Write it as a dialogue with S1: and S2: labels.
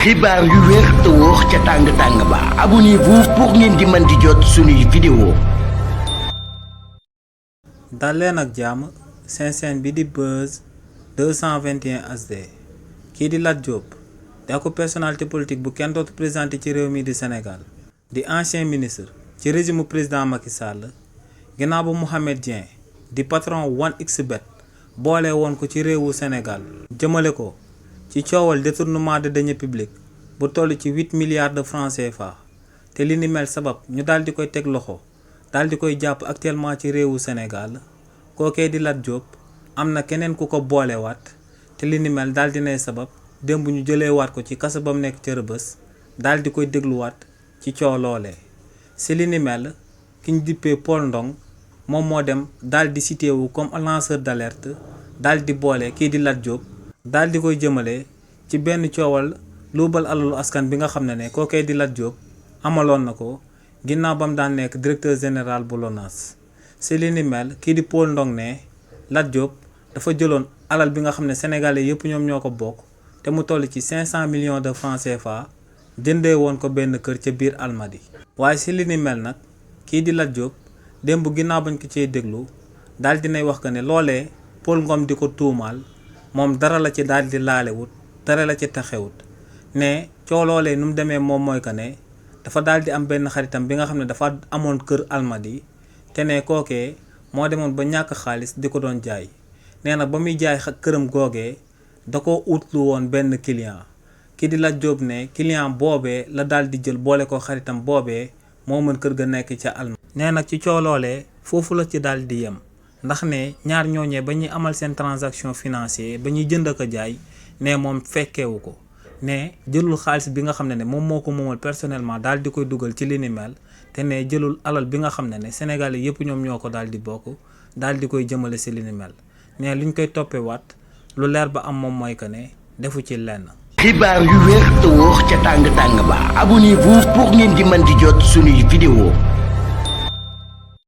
S1: xibaar yu wér te wóor ca tàng-tàng ba abonnez-vous pour ngeen di mën di jot suñuy vidéo.
S2: dal leen ak jàmm seen chaîne bi di Buzz 221 HD kii di Lat Diop di ko personnalité politique bu kenn dootu présenté ci réew mi di Sénégal di ancien ministre ci régime président Macky Sall ginnaaw ba Mouhamed Dieng di patron 1xBet boole woon ko ci réewu Sénégal jëmale ko ci coowal détournement de deniers publics bu toll ci 8 milliards de francs CFA te li ni mel sabab ñu daal di koy teg loxo daal di koy jàpp actuellement ci réewu Sénégal kookee di Lat Diop am na keneen ku ko boolewaat te li ni mel daal di nay sabab démb ñu jëleewaat ko ci kaso ba mu nekk ca Rëbës daal di koy dégluwaat ci coow loolee si li ni mel ki ñu dippee Paul Ndong moom moo dem daal di cité wu comme lanceur d'alerte daal di boole kii di Lat Diop daal di koy jëmale ci benn coowal luubal alalu askan bi nga xam ne kookee di Lat Diop amaloon na ko ginnaaw ba mu daan nekk directeur général bu LONASE si li ni mel kii di Paul Ndong ne Lat Diop dafa jëloon alal bi nga xam ne sénégalais yëpp ñoom ñoo ko bokk te mu toll ci 500 millions de francs CFA jëndee woon ko benn kër ca biir Almadi waaye si li ni mel nag kii di Lat Diop démb ginnaaw bañ ko cee déglu daal dinay wax que ne loolee Paul Ngom di ko tuumaal moom dara la ci daal di laalewut dara la ci taxewut ne coow loolee nu mu demee moom mooy que ne dafa daal di am benn xaritam bi nga xam ne dafa amoon kër Almadi te ne kookee moo demoon ba ñàkk xaalis di ko doon jaay nee na ba muy jaay këram googee da ko utlu woon benn client ki di Lat Diop ne client boobee la daal di jël boole ko xaritam boobee moo mën kër ga nekk ca Almadi nee nag ci coow loolee foofu la ci daal di yem ndax ne ñaar ñooñee ba ñuy amal seen transaction financière ba ñuy jënd ak a jaay ne moom fekkeewu ko ne jëlul xaalis bi nga xam ne moom moo ko moomal personnellement daal di koy dugal ci li ni mel te ne jëlul alal bi nga xam ne Sénégalais yëpp ñoom ñoo ko daal di bokk daal di koy jëmale si li ni mel ne luñ koy toppewaat lu leer ba am moom mooy que ne defu ci lenn.
S1: xibaar yu wér te wóor ca tàng-tàng ba abonnez-vous pour ngeen di mën di jot suñuy vidéo.